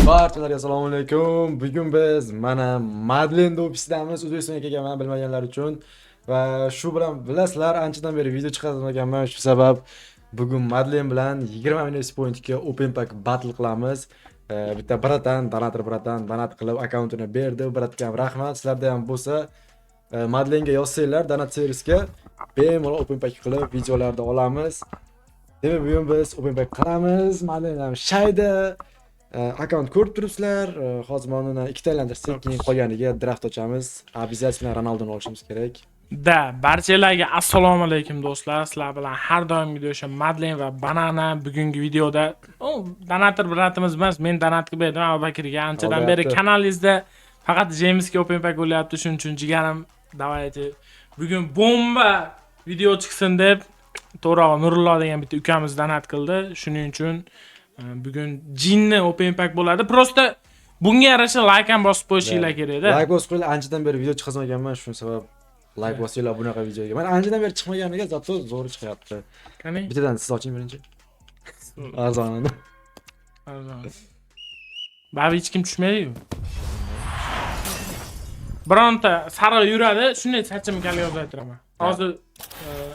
Barchalarga assalomu alaykum. Bugun biz mana Madlen ofisidamiz. O'zbekistonga kelganman bilmaganlar uchun. Va shu bilan bilasizlar, anchadan beri video chiqarmaganman. Shu sabab bugun Madlen bilan 20 minut pointga open pack battle qilamiz. Bitta братан, donator братан donat qilib akkauntini berdi. Брат ga ham rahmat. Sizlarda ham bo'lsa, Madlenga yozsanglar, donat servisga bemalol open pack qilib videolarda olamiz. Demak, bugun biz open pack qilamiz. Madlen ham shayda. Akkaunt ko'rib turibsizlar. Hozir mana uni ikkita aylantirsak, keyin qolganiga draft ochamiz. Обязательно Ronaldoni olishimiz kerak. Да, barchalarga assalomu alaykum, do'stlar. Sizlar bilan har doimgidek o'sha Madlen va Banana. Bugungi videoda u donator брат imiz emas, men donat qilib berdim Abubakirga. Anchadan beri Albatta. Kanalingizda faqat Jamesga open pack bo'lyapti, shuning uchun jigarim, давайте bugun bomba video chiqsin deb to'g'rog'i Nurullo degan bitta ukamiz donat qildi. Shuning uchun bugun jinni open pack bo'ladi. Просто bunga yarasha like ham bosib qo'yishinglar kerak-da. Like bosib qo'yinglar. Anchadan beri video chiqazmaganman, shu sabab like bosinglar bunaqa videoga. Mana anchadan beri chiqmaganiga зато zo'r chiqyapti. Qani? Bittadan siz oching birinchi. Arzonini. Arzon. Baribir hech kim tushmaydi-yu. Bironta sariq yuradi, shunday sochimni kalga yozaytiraman. Hozir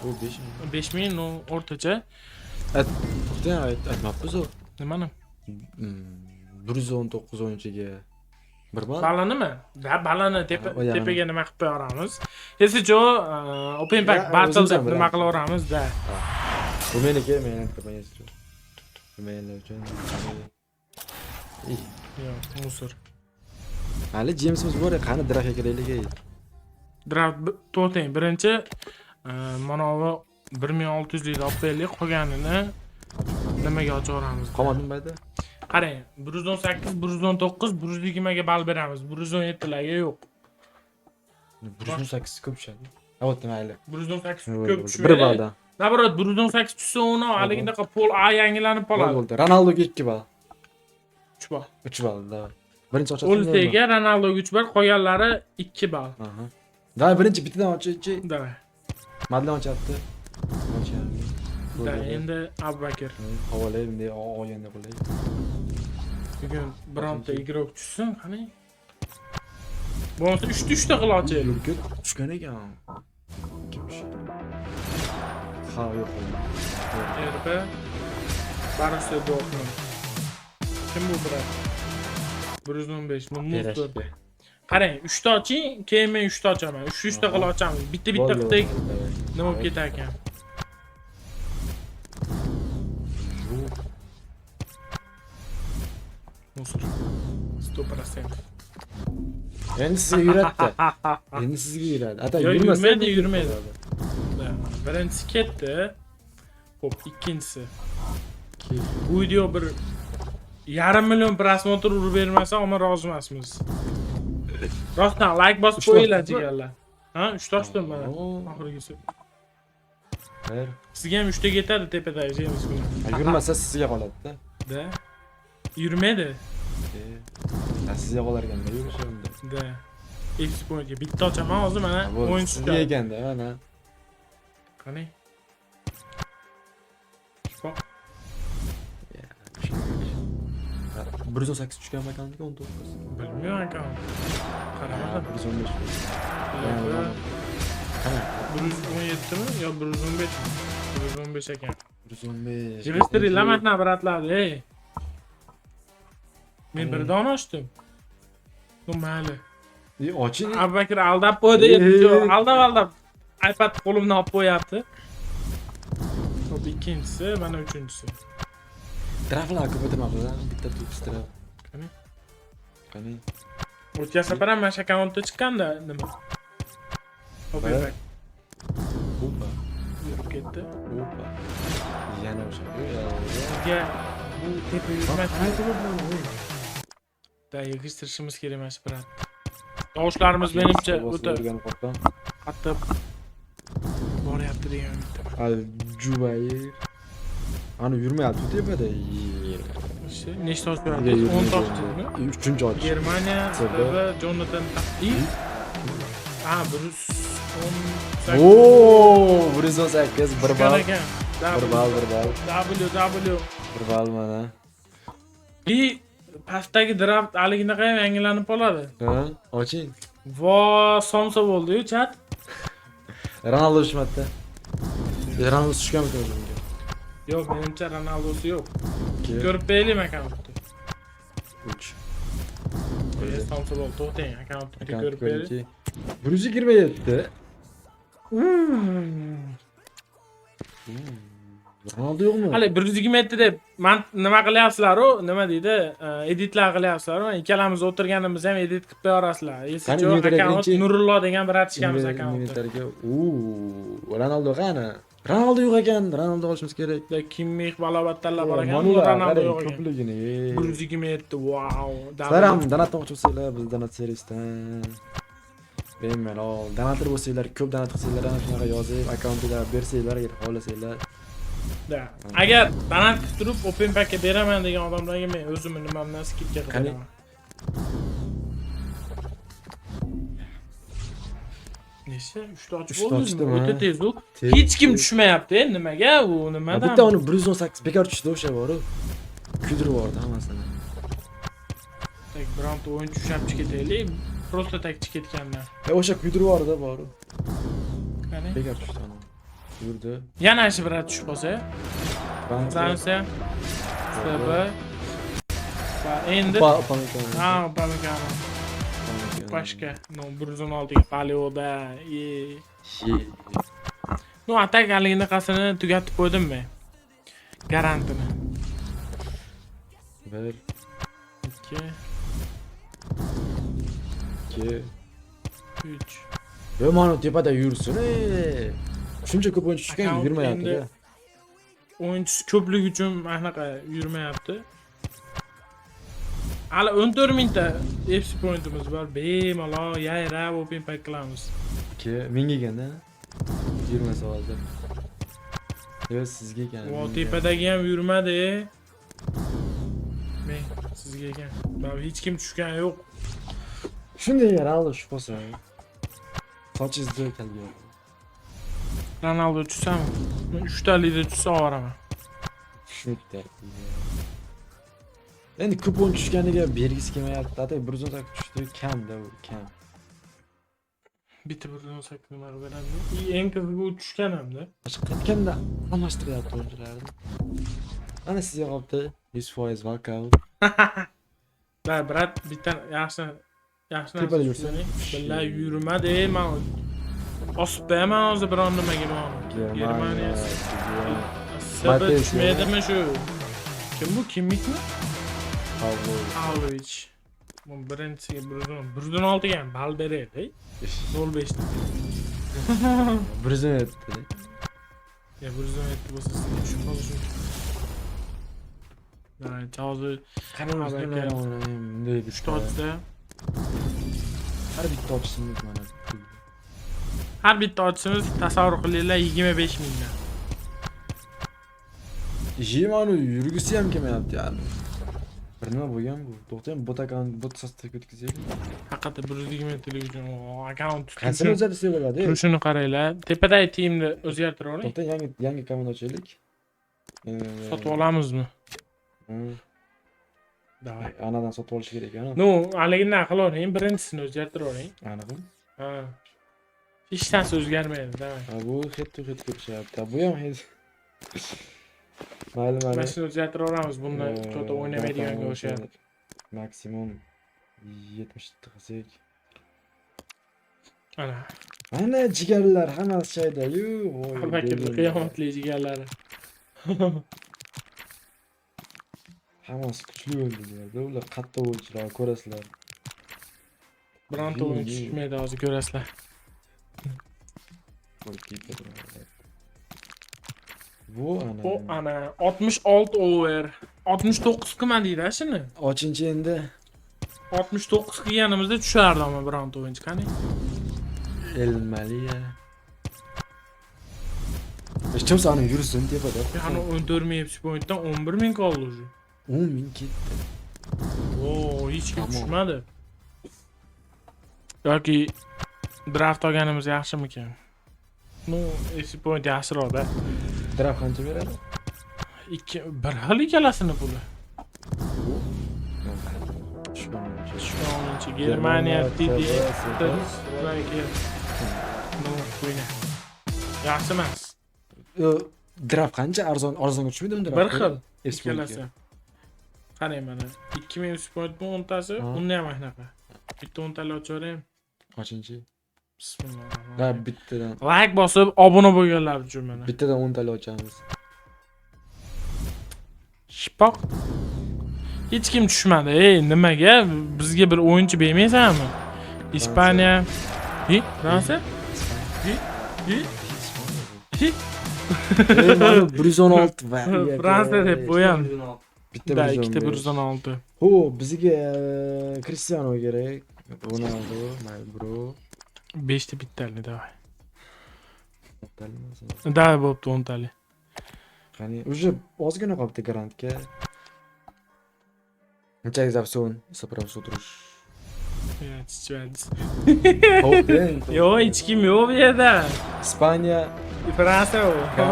Bu 5 ming. 5000, ну, o'rtacha. To'xtang, aytmabmiz u. Nimani? 119 o'yinchiga bir ball. Ballanimi? Да, ballani tepa, O yog'ini. Tepaga nima qilib qo'yaveramiz. Если что, open pack Ya, battle o'zimiz ham deb nima bilamiz. qilaveramiz, да. Bu meniki, men aytib Bilmaganlar uchun. Ih, Yo'q, мусор. Hali Jamesimiz bor, qani draftga kiraylik, ey. Draft to'xtang, birinchi manovi 1600 likni olib qo'yaylik, qolganini nimaga ochaveramiz? Qolmadimi bayda? Qarang, 118, 119, 120 ga ball beramiz. 117 larga yo'q. 118 ko'p tushadi. Ha, вот mayli. 118 Bo'ldi, ko'p bo'ldi. tushmaydi. Bir balldan. Наоборот, 118 tushsa, uni haligidaqa pol A yangilanib qoladi. Bo'ldi. Ronaldoga 2 ball. 3 ball. 3 ball, давай. Birinchi ochasizmi? Olsega, Ronaldoga 3 ball, qolganlari 2 ball. Aha. Давай birinchi bittadan ochaychi. Давай. Madlen ochyapti. Ochyapti. Да, endi Abubakir. Havolay bunday olganda qulay. Bugun bironta игрок tushsin, qani? Bo'lmasa 3 ta 3 ta qil ochaylik. Yurib tushgan ekan. Kim shu? Ha, yo'q. RB Borussia Dortmund. Kim bu брат? 115, ну, мусор. Qarang, 3 ta oching, keyin men 3 ta ochaman. 3 3 ta qilib ochamiz. Bitta bitta qilsak nima bo'lib ketar ekan? Yo'q. Мусор. 100%. Endi sizga yuradida. Endi sizga yuradi. Ata Yo'q, yurmasa yurmaydi, yurmaydi. Да, birinchisi ketdi. Xo'p, ikkinchisi. Bu video bir 500 000 просмотр urib bermasa, omma rozi emasmiz. Rostdan like bosib Uchta qo'yinglar, ochdingmi? jigarlar. Ha, 3 ta ochdim mana. Oo. Oxirgisi. Xayr. Sizga ham 3 ta ketadi tepadagi James bilan. Ha, yurmasa sizga qoladi-da. Да. Yurmaydi. E, ha, sizga qolar ekanda yurishi unda. Да. FC pointga bitta ochaman hozir, mana Ha, bo'ldi, o'yin sizga tushadi. ekanda mana. Qani? Shpo. Ha, 118 tushgan makonniki 19. Bilmayman akkaunt. Qaramadim. 115. Qani? 117 mi yo 115 mi? 115 ekan. 115. Yig'ishtiringlar mana брат larni, ey. Men bir dona ochdim. Bu mayli. E, oching. Abubakir aldab qo'ydi. Ey. Aldab aldab iPad qo'limdan olib qo'yapti. Xo'p, ikkinchisi, mana uchinchisi. Draftlar ko'p o'tirmabdi, bitta to'pis draft. Qani? Qani? O'tgan safar ham mana shu akkauntda chiqqanda nima? Hop, Ha? epak Opa, yurib ketdi. opa. Yana o'sha. Bizga bu tepa yurmas. Qaysi bo'ldi? Да, yig'ishtirishimiz kerak mana shu bilan. Tovushlarimiz menimcha o'ta O'rganib qoldim. Qattiq boryapti degan umiddaman. Al Jubayr. Ani yurmayapti tepada. İşte nechta och beradi? 10 ta ochdingmi? Uchinchi och. Germaniya, CB. CB, Jonathan I. Ha, 118. Oo, 118, bir Tushgan ball. Ekan. Bir ball, bir ball. W W. Bir ball mana. И Pastdagi draft haliginaqa ham yangilanib qoladi. Ha, oching. Vo, somsa bo'ldi-yu, chat. Ronaldo tushmadi. Ronaldo tushganmi o'zi bunga? Yo'q, menimcha Ronaldosi yo'q. 2 Ko'rib beraylik akkauntni. 3. Somsa bo'ldi, to'xtang, akkauntni bitta Akkaunt ko'rib beraylik. ko'ringki. 127. Ronaldo yo'qmi? Hali 127 deb man nima qilyapsizlar-u? Nima deydi? Editlar qilyapsizlar-u. Ikkalamiz o'tirganimiz ham edit qilib qo'ya. Qani, Esichi inventarga akkaunt kiringchi. Nurullo degan братишка miz akkaunti. Inventarga. Uuu, Ronaldo qani? Ronaldo yo'q ekan, Ronaldo olishimiz kerak. Kimmix balobattallar bor ekan. Manular Ronaldo qarang yo'q ekan. ko'pligini. 127, wow. Sizlar ham donat qilmoqchi bo'lsanglar, biz donat servisdan bemalol donator bo'lsanglar, ko'p donat qilsanglar ham shunaqa yozib, akkauntiga bersanglar agar xohlasanglar. Да. Agar donat qilib turib open packka beraman degan odamlarga men o'zimni nimamdan скидка qilib Qani? beraman. Necha? 3 ta ochib Uchta bo'ldingizmi? ochdim, O'ta ha. tez u. Tez, Hech kim tez. tushmayapti, nimaga u nimadan? Bitta uni 118 bekor tushdi o'sha boru. Kuydirib yubordi hammasini. Так, bironta o'yinchi ushlab chiqib ketaylik. Просто так chiqib ketganlar. E o'sha kuydirib yubordi boru. Qani? Bekor tushdi ana. Yurdi. Yana shu брат tushib qolsa, Fransiya. Fransiya, SB va endi Upamecano. ha, Upamecano. Boshqa, no, 116 ga Palioda. E. Ну, atak haliginaqasini tugatib qo'ydim men. Garantini. 1 2 2 3. Yo, mana tepada yursin. Ey. Shuncha ko'p o'yinchi tushgan Akkaunt yurmayapti. endi o'yinchisi ko'pligi uchun mana shunaqa yurmayapti. Hali 14 mingta FC pointimiz bor. Bemalol yayrab open pack qilamiz. 2 menga ekanda. Yurmasa hozir. Yo, sizga ekan. Vo, Menga. tepadagi ham yurmadi. Men sizga ekan. Mana hech kim tushgani yo'q. Shunday Ronaldo tushib qolsa. Sochingizni kalga. Ronaldo tushsami? Men 3 talida tushsa oboraman. Tushmaydi. Endi ko'p o'yinchi tushganiga bergisi kelmayapti. Atay 118 tushdi, kamda u, kam. Bitta 118 nima qilib beradi? И eng qizig'i u tushgan hamda. Qaytganda almashtiryapti o'yinchilarni. Ana sizga qolibdi 100% walkout. Да, брат, bitta yaxshi yaxshi narsa Tepada yursa. tushdi. Billa yurmadi, man osib qo'yaman hozir biron nimaga man. Germaniya. SB Mateusz tushmaydimi shu? Kim bu? Kimmikmi? Pavlovich. Pavlovich. Bu birinchisiga 116 ga ham ball beraylik. 0.5 dan. 117. Ya 117 bo'lsa sizga tushib qolishi mumkin. Давайте hozir Qarang, Aka. bunday 3 ta ochsa, Har bitta ochishimiz mana. Har bitta ochishimiz, tasavvur qilinglar, 25 mingdan. Yemanu yurgisi ham kelmayapti yani. Bir nima bo'lgan bu? To'xtang, bot akkaunt, bot состав ga o'tkazaylik. Haqiqatda 120 talik uchun akkaunt Qaysini o'zgartirsak bo'ladi? Turishini qaranglar. Tepadagi teamni o'zgartira oling. To'xtang, yangi komanda ochaylik. Sotib olamizmi? Hmm. Давай. Anadan sotib olish kerak ekan. Ну, haligindan qilavering, birinchisini o'zgartira oling. Aniq. Ha. Hech narsa o'zgarmaydi, давай. Ha, bu head to head ko'rishyapti. Bu ham head. Mayli, mayli. Mana shuni o'zgartira olamiz. Bunda что-то o'ynamaydiganga o'xshayapti. Maksimum 70 qilsak. Ana. Mana jigarlar hammasi chayda. Yu, voy. Albatta, beling. Qiyomatli jigarlari. Hammasi kuchli o'yinchilar. Ular qattiq o'yinchilar, ko'rasizlar. Bironta o'yinchi tushmaydi hozir, ko'rasizlar. Voy, tepada. Bu ana. Bu ana 66 over. 69 qilma deydi shuni. Ochinchi endi. 69 qilganimizda tushardi ama bironta o'yinchi. Qani? Elmaliya. Hech kimsa ani yursin tepada. Ya'ni 14 ming FC pointdan 11 ming qoldi уже. 10 ming ketdi. Oo, hech kim Tamom. tushmadi. Yoki draft olganimiz yaxshimikan? Ну, FC point yaxshiroq-da. Draft qancha beradi? Ikki bir xil ikkalasini puli. Bu. Tushgan o'yinchi. Tushgan o'yinchi Germaniya, TD, TD. Ну, хуйня. Yaxshi emas. Draft qancha arzon, arzonga tushmaydimi draft? Bir xil FC ikkalasi. pointga. Qarang mana 2000 FC point bu 10 tasi, Ha. unda ham shunaqa. Bitta 10 tali ochib yuboraymi? Ochinchi. Bismillah. Ha, bittadan. Like bosib obuna bo'lganlar uchun mana. Bittadan 10 tali ochamiz. Shpoq. Hech kim tushmadi. Ey, nimaga? Bizga bir o'yinchi bermaysanmi? Ispaniya. Hi, Fransiya? Hi, hi, hi. Ey, mana 116 va. Fransiya deb qo'yam. Bitta Da, ikkita 115. 116. Ho, bizga Cristiano kerak. Ronaldo, my bro. 5 ta bittali, давай. O'ntali. Да, bo'pti, 10 tali. Qani, уже ozgina qolibdi grandga. Necha zapson, справа o'tirish. Ya, chichvadis. Yo'q, Yo'q, hech kim yo'q bu yerda. Ispaniya. Fransiya u. Ha.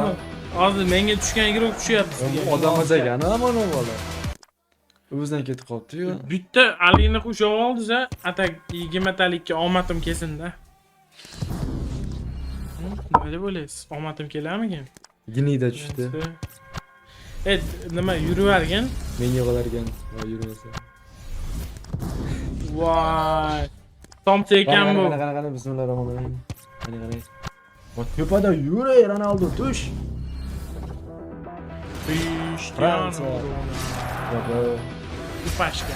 Hozir menga tushgan игрок tushyapti sizga. Odam ekan, mana bola. O'zidan ketib qolibdi-yu. Bitta haligini ushlab oldingiz, а так 20 talikka omadim kelsin-da. Nima deb o'ylaysiz? Omadim kelarmikin? Ginida tushdi. E, nima, yuravergin. Men yig'lar ekan, voy yurmasa. Voy. Tomchi ekan bu. Qani, qani, qani, bismillahirrohmanirrohim. Qani, qani. Voy, tepada yuray, Ronaldo, tush. Cristiano Fransiya. Ronaldo. Yo'q, yo'q. Pashka.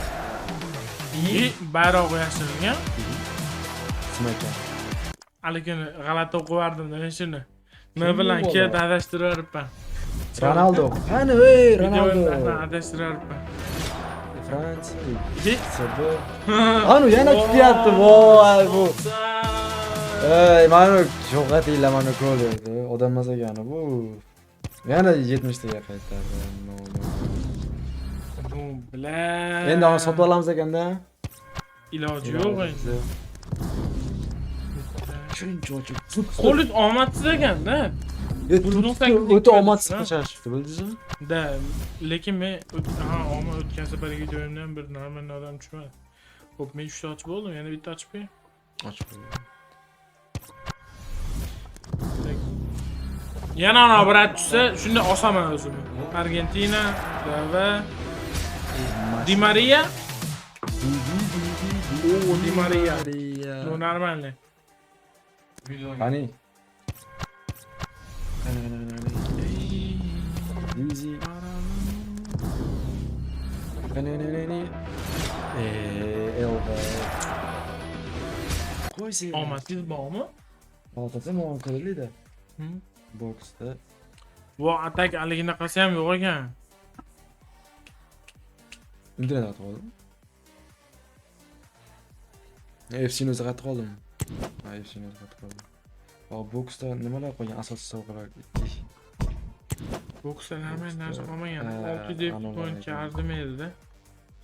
И bayroq yashirilgan. Smakan. Hali kuni g'alati o'qib yubordim nima shuni. M Kim bilan bu K bola? adashtirib. Ronaldo. Qani, ey, Ronaldo. Adashtirib. Fransiya. Hi. SB. Anu yana tutyapti. Voy, bu. Ey, mana yo'qotinglar mana gol edi. Odam emas ekan bu. Yana 70 taga qaytardi. No, no. Ну, бля. Endi uni sotib olamiz ekanda. Iloji yo'q endi. Shuncha ochib. Qo'li omadsiz ekanda. 118 O'ta omadsiz qilishdi, bildingizmi? Да, lekin men ha, omad o'tgan safargi videoyimdan bir normal odam tushmadi. Xo'p, men 3 ta ochib bo'ldim, yana bitta ochib qo'yay. Ochib qo'ydi. Так. Yana ana брат tushsa, shunda osaman o'zimni. Argentina va Di Maria. O, Di Maria. Ну, нормально. Qani? Qani, qani, qani, qani. Easy. Qani, qani, qani. Elba. Qo'ysin. Omadsiz bormi? Oltasi muomala qiladi. Hmm? Boksda. Bu а так haliginaqasi ham yo'q ekan. Internet qatib qoldimi? FC'ni o'zi qatib qoldimi? Ha, FC'ni o'zi qatib qoldi. Hop, boksda nimalar qolgan asosiy sovg'alar? Boksda normal narsa qolmagan. Ha, 600 anonlar pointga ekan. arzimaydida.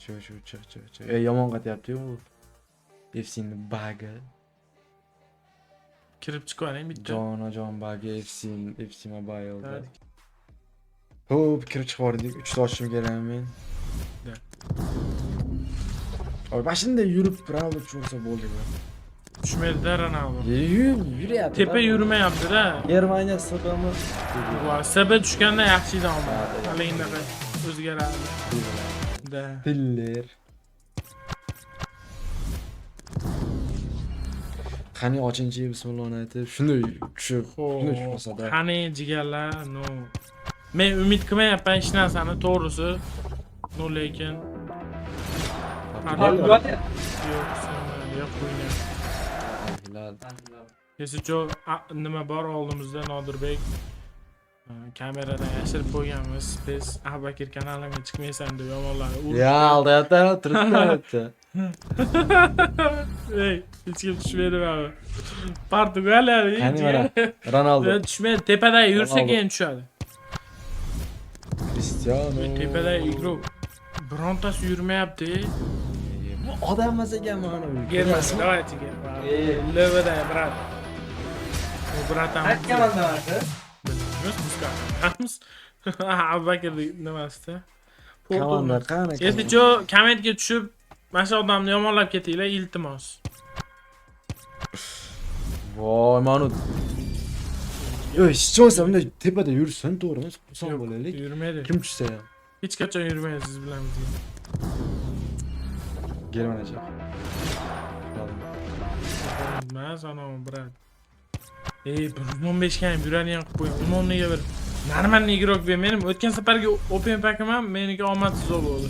Shu, shu, chiq, chiq, chiq. Ey, yomon qatyapti-yu bu. FC'ni bagi. Kirib chiqib oling bitta. Jonajon bagi FC, FC Mobile'da. Evet. Xo'p, kirib chiqib yubordik. 3 ta ochishim kerak men. Да. Oy, mana shunday yurib Ronaldo tushirsa bo'ldi bu. Tushmaydida Ronaldo. Yuryapti. Tepa yurmayapti-da. Germaniya SBmi? Va SB tushganda yaxshi edi omad. Ha, да. Hali o'zgaradi. Да. Tiller. Qani ochinchi bismillahni aytib, shunday tushib, shunday tushib Xo'p, qolsa-da. qani jigarlar, ну. Men umid qilmayapman hech narsani, to'g'risi. Ну, lekin Portugaliya. Yo'q, sen yo'q o'yna. Hilal. Если nima bor oldimizda Nodirbek kameradan yashirib qo'yganmiz. Biz Abakir kanalimga chiqmaysan deb yomonlarni urishdi. Ya, aldayapti, turibdi. Ey, hech kim tushmaydi mana. Portugaliya Qani mana Ronaldo. Tushmaydi. Tepada yursa Ronaldo. keyin tushadi. Cristiano. Tepada игрок. Birontasi yurmayapti. Bu odam emas ekan mana bu. Germaniya, давайте Germaniya. Левада, брат. Bu братан. Qaysi komanda vardı? Bilmiyoruz, biz qanaqamiz. Abubakir nimasida? Komanda qani? Если что, kommentga tushib Mana shu odamni yomonlab ketinglar, iltimos. Voy, mana. Yo, hech bo'lmasa bunday tepada yursin, to'g'rimi? Xursand Yo'q, bo'laylik. Yurmaydi. Kim tushsa ham. Hech qachon yurmaydi siz bilan bizga. Germaniya. Emas, anavi брат. Ey, 115 ga ham yuradigan qilib qo'ying. Uni o'rniga bir нормальный игрок ber. Menim o'tgan safargi open pack'im ham meniki omadsiz bo'ldi.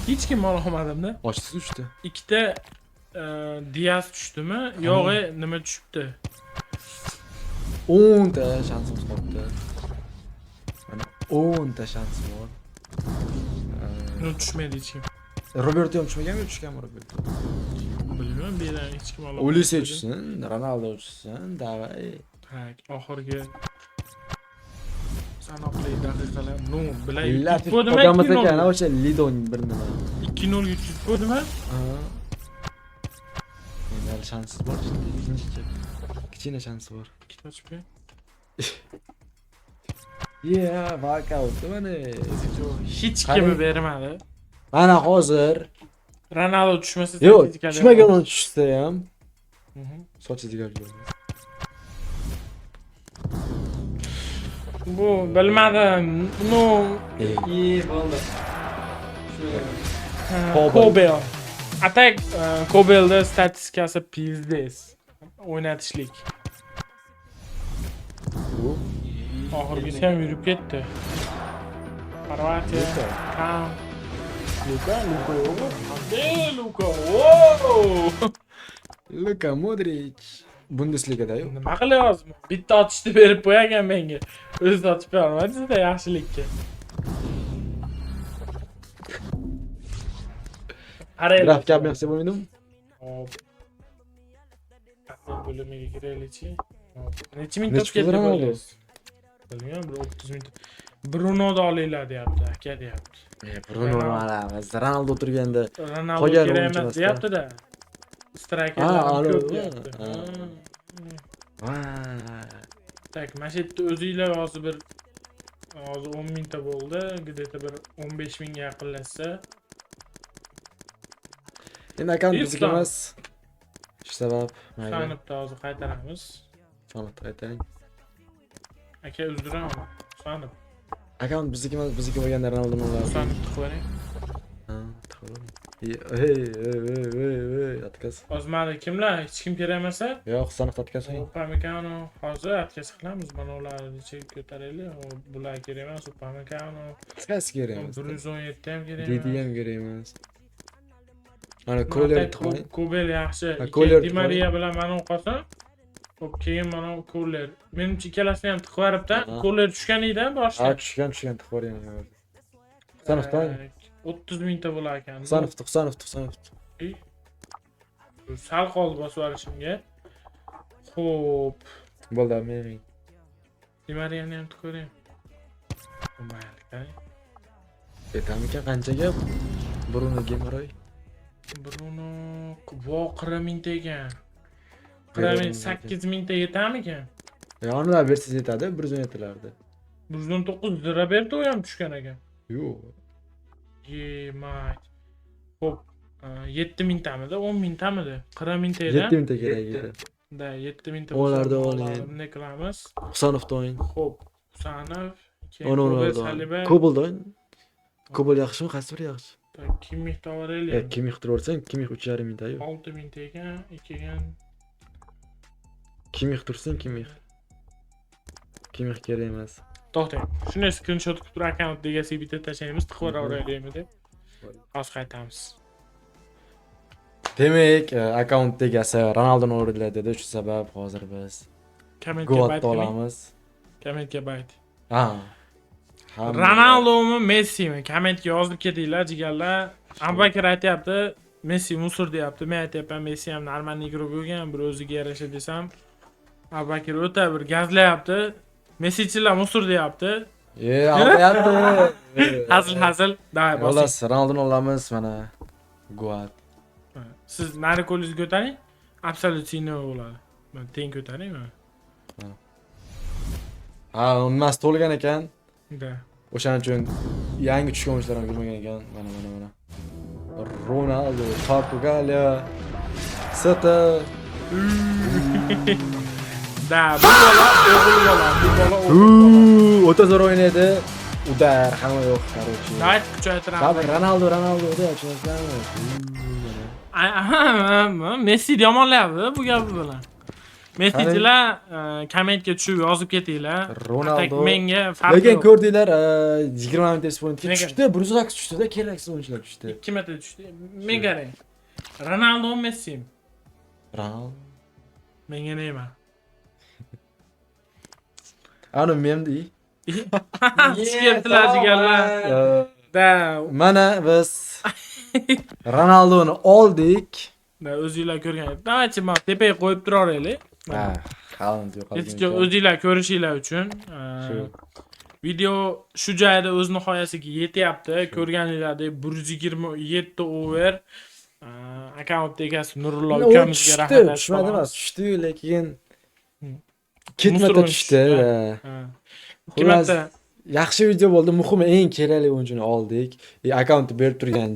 Hech kim olmadimda. Ochsiz uchta. Ikkita Diaz tushdimi? Yo'q, nima tushibdi? 10 ta shansimiz qolibdi. Mana 10 ta shans bor. No tushmaydi hech kim. Roberto ham tushmaganmi, tushganmi Roberto? Bilmayman, bu yerdan hech kim ololmaydi. Olise tushsin, Ronaldo tushsin, давай. Так, oxirgi sanoqli daqiqalar. Ну, bilay. Latif Qo'ydimi? odamimiz ekan, o'sha Lidon bir nima. 2-0 yutib qo'ydimi? Ha. Endi hali shansi bor, ikkinchi kichkina shansi bor. Ikkita ochib qo'y. Yeah, walkout mana. Hech Qarang. kimi bermadi. Mana hozir Ronaldo tushmasa yo'q, sertifikat tushmagan tushsa ham sochidigan bo'ladi. Bu bilmadim. Ну, Ey, İyi bo'ldi. Shu Kobel. Kobel. А так Kobelda statistikasi пиздец. O'ynatishlik. Bu Oxirgisi ham yurib ketdi. Xorvatiya, Luka. Kam. Luka, Luka yo'qmi? Ey, Luka. Wow! Luka Modric Bundesligada-yu. Nima qilyapsiz? Bitta otishni berib qo'yagan menga. O'zi otib bermadingizda yaxshilikka. Qaranglar. Grafika ham yaxshi bo'lmaydimi? Hop. Admin bo'limiga kiraylikchi. Hop. Necha ming Necha to'p ketdi pul Ronaldo? bo'ldi? Bilmayman, bir 30 ming. Bruno'ni olinglar deyapti, aka deyapti. Bruno olamiz. Ronaldo turganda Ronaldo Qolgan kerak o'yinchi emas emas-da. deyapti-da. Strikerlar Ha, ko'p alo, deyapti. ha. Ha. Vay. Так, mana shu yerda o'zinglar hozir bir hozir 10 mingta bo'ldi, где-то bir 15 mingga yaqinlashsa. Endi akkaunt Yuz bizniki so'm. emas. Shu sabab mayli. Sanibda hozir qaytaramiz. Sanibda qaytaring. Aka uzdiraman. Sanib. Akkaunt bizniki emas, bizniki bo'lganda Ronaldoni olardik. Sanib tiqib. Ha, tiqib. Ey, ey, ey, ey, ey, отказ. Hozir mana kimlar? Hech kim kerak emasa? Yo'q, Sanibda отказ qiling. Upamecano hozir отказ qilamiz. Mana ularni ichiga ko'taraylik. Hop, bular kerak emas. Upamecano. Qaysi kerak emas? 117 ham kerak Didi emas. ham kerak emas. Mana Koller tiqib. Kobel yaxshi. Ha, Ikki Koller Di Maria bilan mana qolsin. Hop, keyin mana Koller. Menimcha ikkalasini ham tiqib yuboribdi. Ha. Koller tushgan edi Ha, boshida. tushgan, tushgan tiqib yuborgan. Husanovdan. 30 mingta bo'lar ekan. Husanov, Husanov, Husanov. Sal qoldi bosib yuborishimga. Xo'p, Bo'ldi, men. Di Mariani ham tiqib ko'ring. Mayli, qarang. Aytamikan qanchaga? Bruno Gimaroy. Bruno vo 40 mingta ekan. 40 ming, 8 mingta yetamikan? Yonlar bersangiz yetadi, 117larda. 119 Roberto ham tushgan ekan. Yo'q. Yemay. Xo'p, 7 mingtamidi, 10 mingtamidi? 40 mingta edi. 7 mingta kerak edi. Да, 7 mingta. Ularni bo'lsa, oling. Bunday qilamiz. Husanovni o'yin. Xo'p, Husanov, keyin Uni Kobel, uni Saliba. Kobelni o'yin. Kobel yaxshimi? Qaysi biri yaxshi? Так, Kimmich tovaraylik. Kimmich turaversang, Kimmich 3,5 mingta-yu. 6 mingta ekan, ekan. Kimmich tursin, Kimmich. Kimmich kerak emas. To'xtang. Shunday skrinshot qilib turib akkaunt egasiga bitta tashlaymiz, tiqib yuboraylikmi deb. Hozir qaytamiz. Demak, akkaunt egasi Ronaldoni o'rdilar dedi. Shu sabab hozir biz Kommentga Goatni bayt qiling. olamiz. Kommentga bayt. Ha. Ronaldomi, Messimi? Kommentga yozib ketinglar, jigarlar. Abubakar aytyapti, Messi мусор deyapti. Men aytyapman, Messi ham нормальный игрок bo'lgan, bir o'ziga yarasha desam. Abubakar o'ta bir gazlayapti. Messichilar мусор deyapti. E, aldayapti. Hazil hazil. Давай, bosing. Xullas, Ronaldoni olamiz mana. Goat. Siz nari qo'lingizni ko'taring. Absolyut nima bo'ladi? Mana teng ko'taring mana. Ha, unmas to'lgan ekan. Да. O'shaning uchun yangi tushgan o'yinchilar ham yurmagan ekan. Mana, mana, mana. Ronaldo, Portugaliya, CT. Да, bu bola o'g'il bola, bu bola o'g'il bola. O'ta zo'r o'ynaydi. Удар, hamma yo'q, короче. Давайте kuchaytiramiz. Baribir Ronaldo Ronaldo da, tushunasizlarmi? Aha, Messi yomonlayapti bu gapi bilan. Messichilar kommentga tushib yozib ketinglar. Ronaldo. Так menga farqi Lekin yo'q. ko'rdinglar, 20 minut pointga Nega? tushdi, 108 tushdida, keraksiz o'yinchilar tushdi. 2 marta tushdi. Men qarang. Ronaldo, Messi. Ronaldo. Menga Neymar. Ani memdi. Tushib ketdilar jigarlar. Да, Mana biz Ronaldoni oldik. Да, o'zinglar ko'rgan. Давайте mana tepaga qo'yib turaveraylik. Ha, qalin yo'qolgan. Yetishga o'zinglar ko'rishinglar uchun. Shu. Video shu joyda o'z nihoyasiga yetyapti. Ko'rganinglardek 127 over. Akkaunt egasi Nurullo U ukamizga tushdi, rahmat aytib tushmadi qolamiz. emas, tushdi, lekin Musor ketmata tushdi. tushdi. Да. Ha. Ikki Xullas, marta yaxshi video bo'ldi. Muhimi, eng kerakli o'yinchini oldik. Akkauntni berib turgan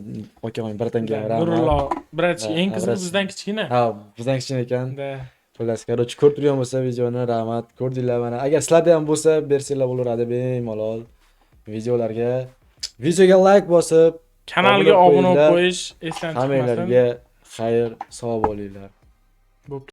okaxon братан ga rahmat. Nurullo братчик, Ha, eng qizig'i братчик. bizdan kichkina. Ha, bizdan kichkina ekan. Да. Xullas, короче, ko'rib turgan bo'lsa videoni, rahmat. Ko'rdinglar mana. Agar sizlarda ham bo'lsa, bersanglar bo'laveradi bemalol videolarga. Videoga like bosib, Kanalga obuna obuna qo'yinglar. qo'yish esdan chiqmasin. Hammanglarga xayr, sog' bo'linglar.